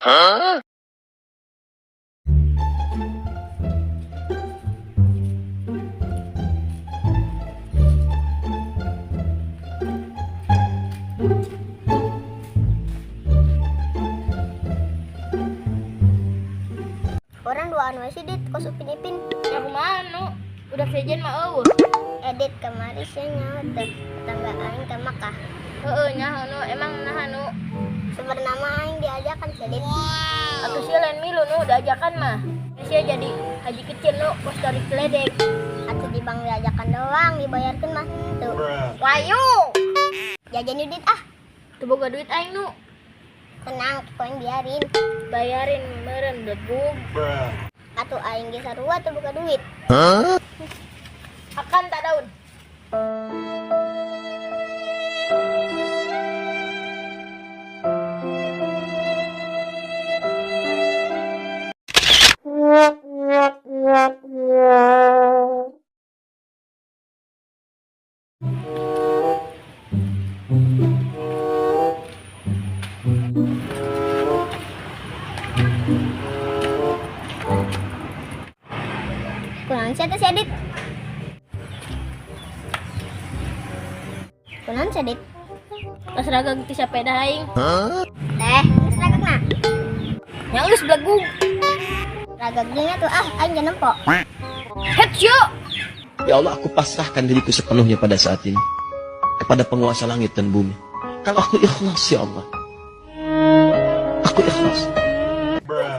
Urang duaan we sih, Dit, kos Upin Ipin. Ya kumaha, Nu? Udah sejen mah euweuh. Edit, kamari sia nyaho teu tetangga aing ka Makkah? Heeh, nyaho, Nu. Emang naha, Nu? Sebenarnya mah aing diajakan sih, Dit. Atuh sia lain milu, Nu, diajakan mah. Sia jadi haji kecil, Nu, kos dari geledek. Atuh di bank diajakan doang, dibayarkeun mah henteu. Wayu. Jajan yuk, Dit, ah. Teu boga duit aing, Nu. Tenang, ku aing biarin. Bayarin meureun blegug. Atuh aing ge sarua teu boga duit. Akan tak daun. Kunaon sia teh si Adit? Kunaon sia, Dit? Tos ragag ti sapeda aing. Teh, geus ragagna. Nya geus, blegug. Ragag nya tuh ah, aing ge nempo. Headshot. Ya Allah, aku pasrahkan diriku sepenuhnya pada saat ini kepada penguasa langit dan bumi. Kalau aku ikhlas, ya Allah.